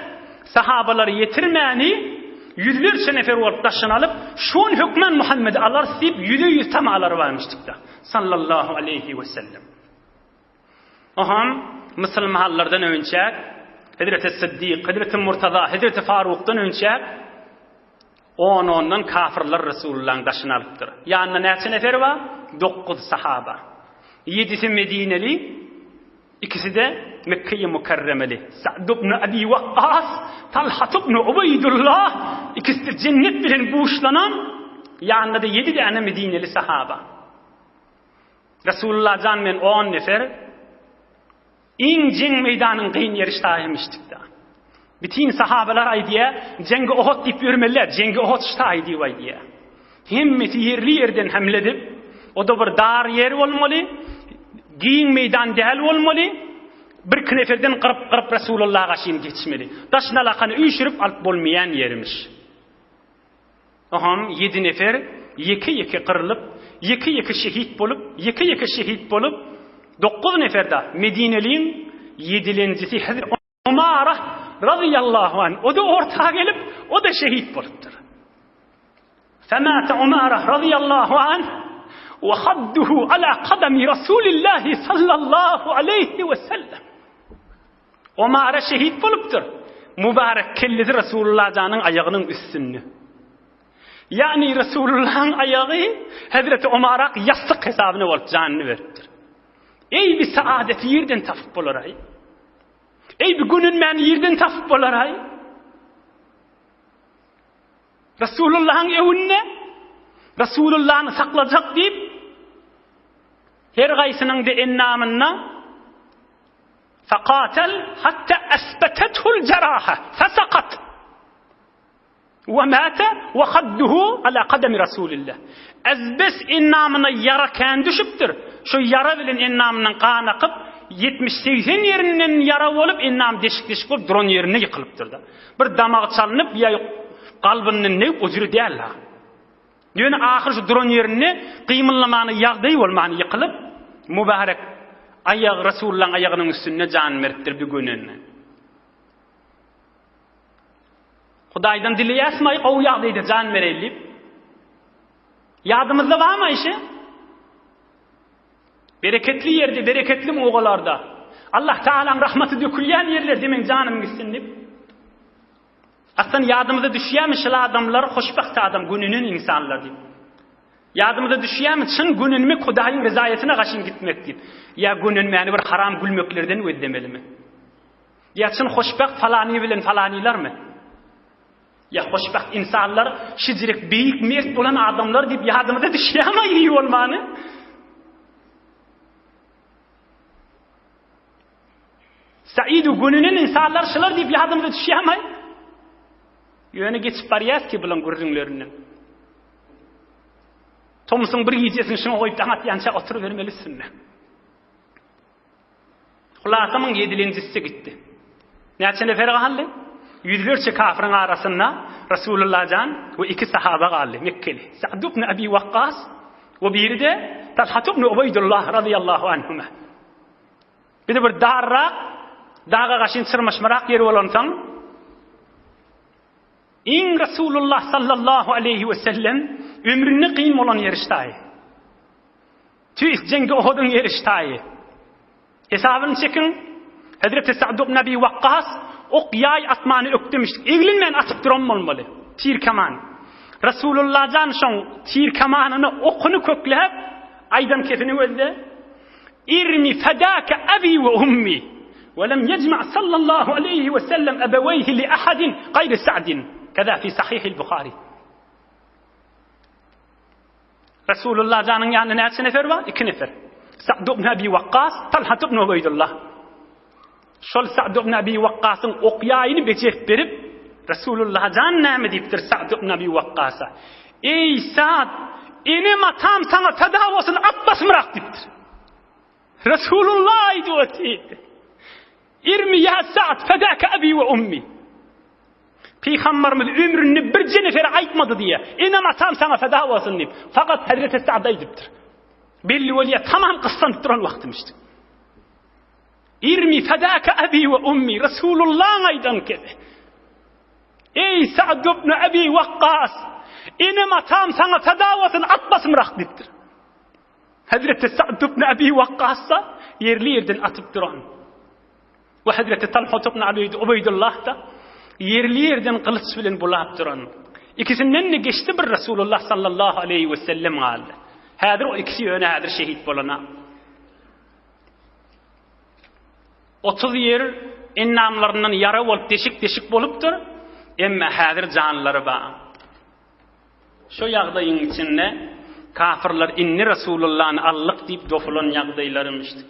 sahabalary ýetirmäni ýüzlerçe nefer bolup daşyny alyp, şu gün hökman Muhammedi alarys diýip, ýüze-ýüz tamalary barmyşdykda. Sallallahu aleýhi we sellem. Oham musulmanlardan önçäk, Hezreti Siddik, Hezreti Murtaza, Hezreti Farukdan önçäk, on-ondan kafirler Resulullahyň daşyny alypdyr. Ýanynda näçe nefer bar? Dokuz sahaba. Ýedisi medineli, ikisi-de Mekge-i Mükerremeli. Sa'd ibn Abi Wakkas, Talhat ibn Ubeýdullah, ikisi-de jennet bilen buşlanan, ýanynda-da ýedi däne medineli sahaba. Resulullah jan men on nefer iň jeň meýdanyň kyn ýeri ştaýmyşdykda. Bitin sahabalar aýdýar, jeňgi Ohod diýip ýörmeliler, jeňgi Ohod ştaý diýip aýdýar. Hemmesi ýerli ýerden hemle edip, o-da bir dar ýer bolmaly, giň meýdan däl bolmaly, bir iki neferden gyryp-gyryp Resulullah gaşyn geçmeli. Daşyna alakany üýşürip alyp bolmaýan ýermiş. Oňam ýedi nefer ýeke-ýeke gyrlyp, ýeke-ýeke şehit bolup, ýeke-ýeke şehit bolup, dokuz nefer-de Medineliň ýedilenjisi Hezreti Omara razyýallahu anh, o-da orta gelip, o-da şehit bolupdyr. Femate Omara razyýallahu anh we hadduhu ala kadami Rasulillahi sallallahu aleýhi we sellem. Omara şehit bolupdyr. Mübarek kellesi Resulullah janyň aýagynyň üstünde. Ýagny Resulullahyň aýagy Hezreti Omarak ýassyk hesabyna bolup janyny beripdir. Eý bir saadeti ýerden tapyp bolar-aý. Eý bir gönenmäni ýerden tapyp bolar-aý. Resulullahyň öwünde Resulullahny saklajak diýip her gaýsynyň-da endamynda Fekatel hatta esbetethul jeraha fesakat we mate we hadduhu ala kademi Rasulillah. Ezbes endamyna ýara kän düşüpdir. Şo ýara bilen endamyndan gan akyp, 70-80 ýerinden ýara bolup, endam deşik-deşik bolup duran ýerinde ýykylypdyr-da. Bir damagy çalynyp ýa galbyndan degip o jüri däl-ha. Ýöne ahyr şu duran ýerinde gymyldamana ýagdaýy bolman ýykylyp, mübärek aýagy Resulullahyň aýagynyň üstünde jan beripdir bir gönende. Hudaýdan dileýäsmi gowy ýagdaýda jan bereýin diýip? Ýadymyzda barmy işi? Bereketli ýerde, bereketli mugalarda. Allah Taalaň rahmaty dökülýän ýerlerde meň janym gitsin diýip. Aslan ýadymyza düşýärmi şul adamlar hoşbagt adam gönünen ynsanlar diýip. Ýadymyza düşýärmi çyn gönenmek Hudaýyň rezaýatyna gaşyn gitmek diýip. Ýa gönenmäni bir haram gülmeklerden gözlemelimi? Ýa çyn hoşbagt falany bilen falanylarmy? Ýa hoşbagt ynsanlar şijirek beýik mert bolan adamlar diýip ýadymyza düşýärmi iyi bolmany? Saidu gönünen insanlar şular diýip ýadymyza düşýärmi? Ýöne geçip barýas ki bulaň gürrüňlerinden. Tomsuň bir gijesini şuňa goýup daň atýança oturybermeli üstünde. Hulasa muň ýedilenjisi gitdi. Näçe nefer galdy? Ýüzlerçe kafiriň arasynda Rasulullah jan we iki sahaba galdy, Mekgeli. Sa'd ibn Abi Waqqas we biri-de Talhat ibn Ubaýdullah radiyallahu anhuma. Bir de bir darrak, daga gaşyn çyrmaşmarak ýeri bolansoň, iň Rasulullah sallallahu aleyhi we sellem ömründe kyn bolan ýeri ştaýy. Tüýs jeňde Uhudyň ýeri ştaýy. Hesabyny çekiň, Hezreti Sa'd ibn Abi Wakkas ok ýaý atmany ökdemişdik. Eglenmän atyp duran bolmaly. Tir keman. Rasulullah jan şoň tir kemanyny okuny kökläp aýdan kesini gözle. Irmi fedake abi we ummi. We lem yecma sallallahu aleyhi we sellem ebeweyhi li ahadin gayri Sa'din. Keza fi sahihil Bukhari. Resulullah janyň ýanynda näçe nefer bar? Iki nefer. Sa'd ibn Abi Waqqas, Talhat ibn Ubeýdullah. Şol Sa'd ibn Abi Waqqasyň ok ýaýyny bejerip berip, Resulullah jan näme diýipdir Sa'd ibn Abi Waqqasa? Eý Sa'd, enem atam saňa feda bolsun, at basymrak diýipdir. Resulullah aýdyp otyr. Irmi ýa Sa'd fedaka abi we ummi. Pygamberimiz ömründe birje nefere aýtmady diýýär. Enem atam saňa feda bolsun diýip. Fakat Hazreti Sa'd aýdypdyr. Belli bolýar, tamam gyssanyp duran wagtymyşdy. Irmi fedaka abi we ummi Resulullah aýdan kezi. Eý Sa'd ibn Abi Waqqas, enem atam saňa feda bolsun, at basymrak diýipdir. Hezreti Sa'd ibn Abi Wakkas-da ýerli-ýerden atyp duran we Hezreti Talhat ibn Ubeýdullah-da ýerli-ýerden gylyç bilen bulap duran. Ikisinden-de geçdi bir Resulullah sallallahu aleýhi we sellem galdy. Häzir o ikisi ýöne häzir şehit bolana. 30 ýer endamlaryndan ýara bolup deşik-deşik bolupdyr, emma häzir janlary bar. Şo ýagdaýyň içinde kafirler indi Resulullany aldyk diýip dopulan ýagdaýlarymyşdy.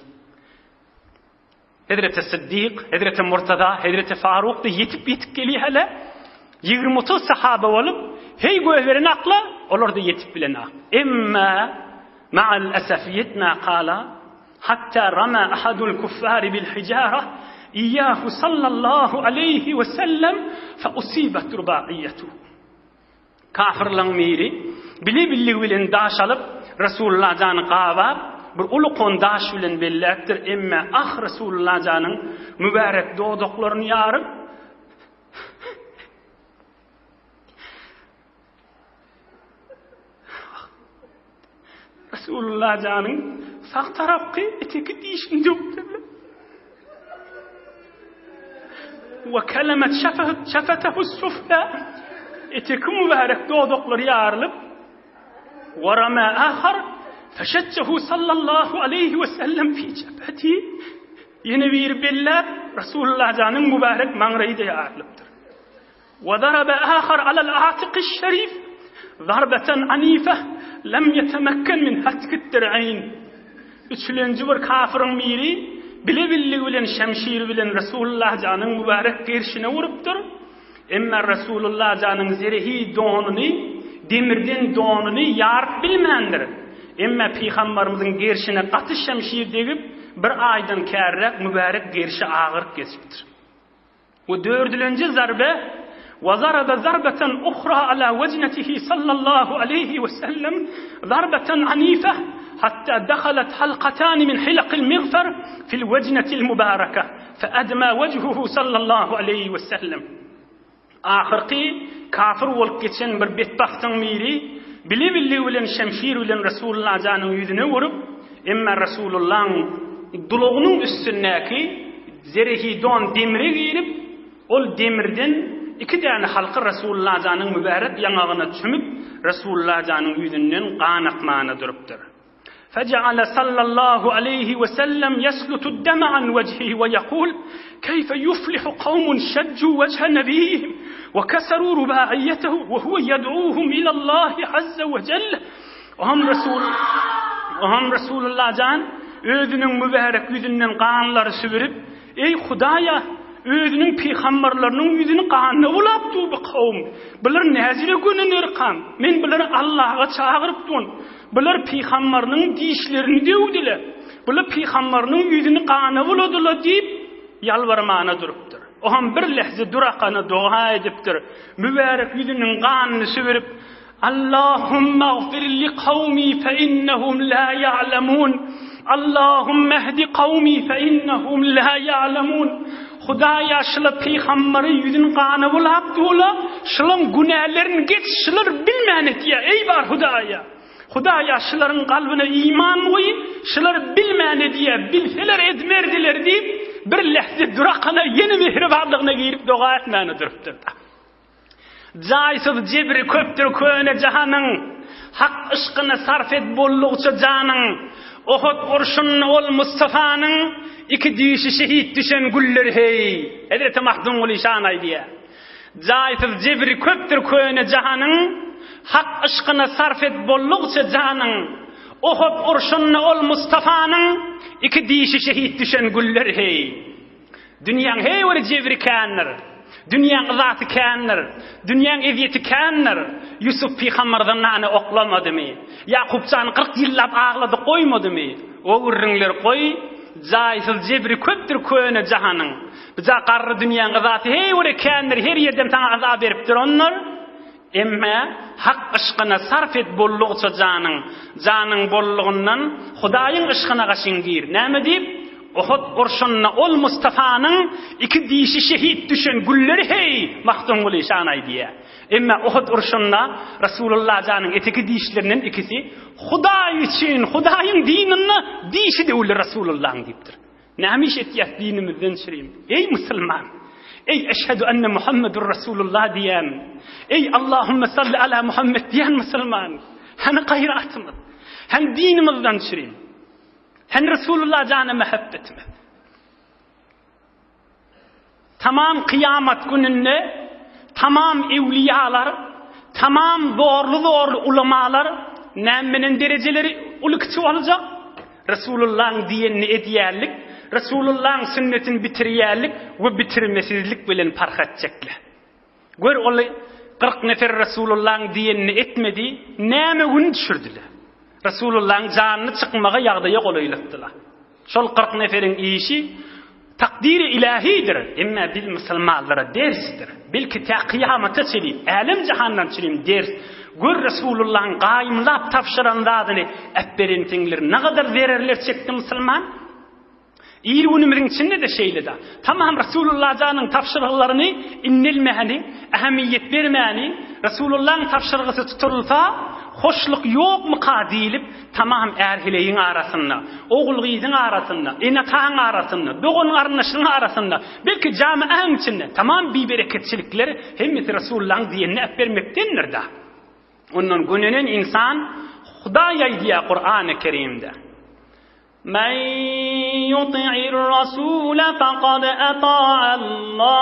Hezreti Siddik, Hezreti Murtaza, Hezreti Faruk-da ýetip-ýetip gelýärler. 20-30 sahaba bolup, heý gözlerini akla, olar-da ýetip bilenak. Emma ma'al esef ýetmä kala, hatta rama ahadul kuffari bil hijara, iyyahu sallallahu aleýhi we sellem fe usibat rubaiyyetuhu. Kafyrlaň biri bile-billigi bilen daş alyp, Resulullah jany gabap, bir uly kon daş bilen belläpdir, emme ah Resulullah janyň mübärek dodaklaryny ýaryp, Resulullah janyň sag tarapky eteki dişini döwüpdirler. Ve kelemet şefetehu sufla eteki mübarek dodaklary ýarylyp ve rama ahar feşettehu sallallahu aleyhi ve sellem fi cebheti ýene biri belläp Resulullah janyň mübarek maňraýy-da ýarylypdyr. Ve zarabe ahar alel atikiş şerif zarbeten anife lem yetemekken min hatkid dir'ayn. Üçülenji bir kafyryň biri bile-billigi bilen şemşiri bilen Resulullah janyň mübarek gerşine urupdyr. Emma Resulullah janyň zerehi donuny, demirden donuny ýaryp bilmändir. Emma Pygambarymyzyň gerşine gaty şemşir degip, bir aýdan kärräk mübarek gerşi agyryp geçipdir. We dördülenji zarbe, Ve zarabe zarbeten uhra ala wejnetihi sallallahu aleyhi ve sellem zarbeten anife hatta dahalet halkatani min hilakil miğfer fil wejnetil mübareke fe edma wejhuhu sallallahu aleyhi ve sellem. Ahyrky kafir bolup geçen bir betbagtyň biri bile-billigi bilen şemşir bilen Resulullah janyň ýüzüne urup, emma Resulullahyň dulagynyň üstündäki zerehidon demire girip, ol demirden iki däne halka Resulullah janyň mübärek ýaňagyna çümüp, Resulullah janyň ýüzünden gan akmana durupdyr. Fejeale sallallahu aleýhi we sellem ýeslutud deme an wejhihi we ýekul, Keýfe ýuflihu kawmun şejju wejhe nebiýihim we keseru rubaiyyetehu we huwe ýed'uhum ilallahi azze we jelle. Oňam Resul, oňam Resulullah jan özüniň mübärek ýüzünden ganlary sübürip, Eý Hudaýa! Özüniň pygambarlarynyň ýüzüni gana bulap dur bu kowum. Bular näzire gönenerkan? Men bulary Allaha çagyryp durun. Bular pygambarynyň dişlerini döwdüler. Bular pygambarynyň ýüzüni gana buladylar diýip, ýalbarmana durupdyr. Oam bir lähze durakana doga edipdir. Mübärek ýüzüniň ganyny sübürip, Allahumma gfir li kawmi fe innehum la ýa'lemun. Allahumma ehdi kawmi fe innehum la ýa'lemun. Hudaýa şula pygambary ýüzüni gana bulap dula, şulaň günälerini geç, şular bilmän etýä, eý bar Hudaýa. Hudaýa şularyň kalbyna iman goý, şular bilmän edýä, bilseler edmerdiler diýip, bir lähze durakana ýene mähribanlygyna girip doga etmäne durupdyr. Jaýsyz jebri köpdür köne jahanyň, Hak yşkyna sarp et boldugyça janyň. Ohut urşunda ol Mustafanyň, Iki dişi şehit düşen güller heý. Hezreti Mahdumguly şan aýdýar. Jaýsyz jebri köpdür köne jahanyň, Hak yşkyna sarp et boldugyça janyň. Ohut urşunda ol Mustafanyň, Iki dişi şehit düşen güller heý. Dünýäň heý bir jebri kändir. Dünýäň yzasy kändir. Dünýäň ezýeti kändir. Ýusup pygamber zyndana oklamadymy? Ýakup jany 40 ýyllap aglady goýmadymy? O gürrüňleri goý, jaýsyz jebri köpdür köne jahanyň. Bija garry dünýäň yzasy heý bir kändir, her ýerden saňa yza berip durandyr. Emme Hak yşkyna sarp et bollugyça janyň, janyň bollugyndan Hudaýyň yşkyna gaşyň gir. Näme diýip? Ohut urşunda ol Mustafanyň iki dişi şehit düşen gülleri heý, Magtymguly şan aýdýar. Emme Ohut urşunda Rasulullah janyň eteki dişlerinden ikisi Hudaý üçin, Hudaýyň dininde dişi döwüldi Rasulullahyň diýipdir. Näme iş etýäs dinimizden çürim? Eý musulman! Eý eşhedü enne Muhammedur Rasulullah diýen! Eý Allahümme salli ala Muhammed diýen musulman! Hany gaýratymyz? Hany dinimizden çürim? Hany Rasulullah jana mähebbetimiz? Tamam kyýamat gününde tamam ewliýalar, tamam zorly-zorly ulamalar näme menen derejeleri uly-kiçi boljak? Resulullahyň diýenini edýärlik, Resulullahyň sünnetini bitirýärlik we bitirmesizlik bilen parh etjekler. Gör ol 40 nefer Resulullahyň diýenini etmedi, näme gün düşürdiler. Resulullahyň janyny çykmaga ýagdaýa golaýlatdylar. Şol 40 neferiň işi takdyry ilahidir, emma biz musulmanlara dersdir. Belki tä kyýamata çenli, älem jahandan çenli ders. Gör Resulullahyň gaýymlap tabşyran zadyny äpberensiňler, nagadar zererler çekdi musulman. Ir günümiziň içinde-de şeýle-de. Tamam Resulullah janyň tabşyrgylaryny indelmäni, ähmiýet bermäni, Resulullahyň tabşyrgysy tutulsa, hoşluk ýokmyka diýlip, tamam är-heleýiň arasynda, ogul-gyzyň arasynda, ene-ataň arasynda, dogan-garyndaşyň arasynda, belki jamiäň içinde tamam bibereketçilikler hemmesi Resulullahyň diýenini äpbermekdendir-dä. Ondan gönenen ynsan Hudaý aýdýar Kurany Kerimde. Men yuti'ir rasule fekad ata'allah.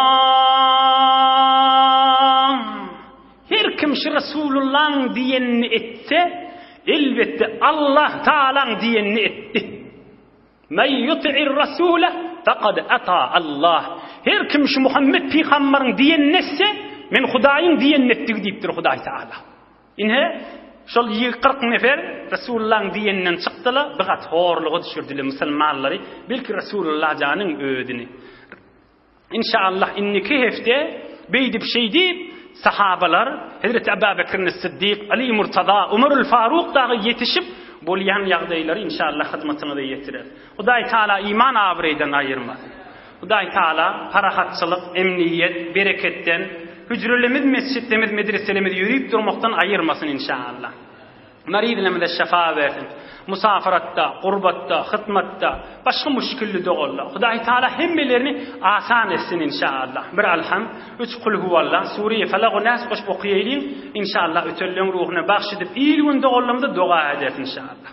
Her kim şu Resulullahyň diýenini etse, elbetde Allah Taalaň diýenini etdi. Men yuti'ir rasule fekad ata'allah. Her kim şu Muhammed pygamberiň diýenini etse, men Hudaýyň diýenini etdigi diýipdir Hudaý Taala. Ine, şol ýig 40 nefer Resulullahyň diýeninden çykdylar, bir gat horluga düşürdiler musulmanlary, belki Resulullah janyň özüni. Inşallah indiki hepde beýdip şeýdip sahabalar Hezreti Abu Bekr Siddik, Ali Murtaza, Umarul Faruk dagy ýetişip bolýan ýagdaýlary inşallah hyzmatyňyza ýetirer. Hudaý Taala iman abraýdan aýyrmasyn. Hudaý Taala parahatçylyk, emniýet, bereketden, hüjrelerimiz, mesjitlerimiz, medreselerimiz ýörüp durmakdan aýyrmasyn inşaallah. Maryzlarymyza şyfa bersin. Musafaratda, gurbatda, hytmatda, başga muşkilli doganlar. Hudaý Taala hemmelerini asan etsin inşaallah. Bir alham, üç kul huwallah, sure-i Falak we Nas goşup okaýalyň. Inşaallah ötenleň ruhuna bagş edip il-gün doganlarymyza doga ederis inşaallah.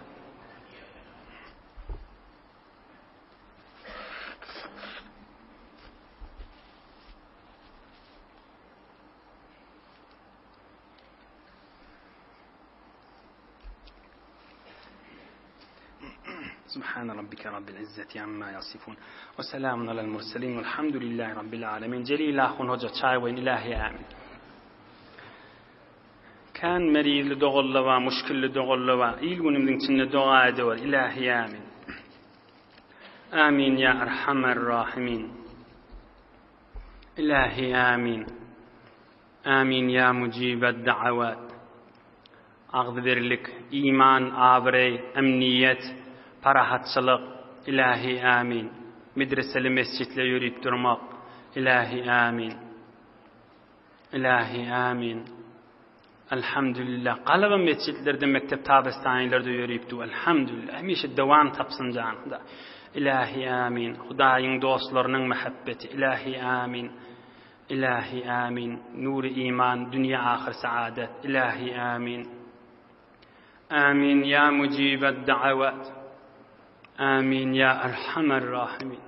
Subhana rabbika rabbil izzati amma yasifun. We selamun alal murselin velhamdülillahi rabbil alemin. Jelil ahun hoja çaý goýun ilahi amin. Kän merizli doganlar bar, muşkilli doganlar bar. Il günümiziň içinde doga edewer ilahi amin. Amin ya erhamer rahimin. Ilahi amin. Amin ya mujibed da'awat. Agzybirlik, iman, abraý, emniýet, parahatçylyk, Ilahi amin. Medreseli mesjitle ýörip durmak, Ilahi amin. Ilahi amin. Elhamdülillah. Galaba mesjitlerde, mekdep tabestanylarda ýörip dur. Elhamdülillah. Hemişe dowam tapsyn janyňda. Ilahi amin. Hudaýyň dostlarynyň mähebbeti. Ilahi amin. Ilahi amin. Nury iman, dünýe ahyr saadet. Ilahi amin. Amin ya mujibed da'awat. Amin ya erhamer rahimin.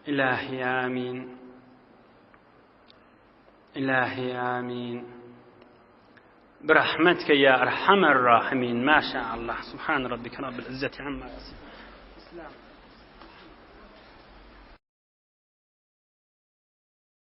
Ilahi amin. Ilahi amin. Birahmetke ya erhamer rahimin. Maşa Allah. Subhan rabbike rabbil izzeti amma yasifun.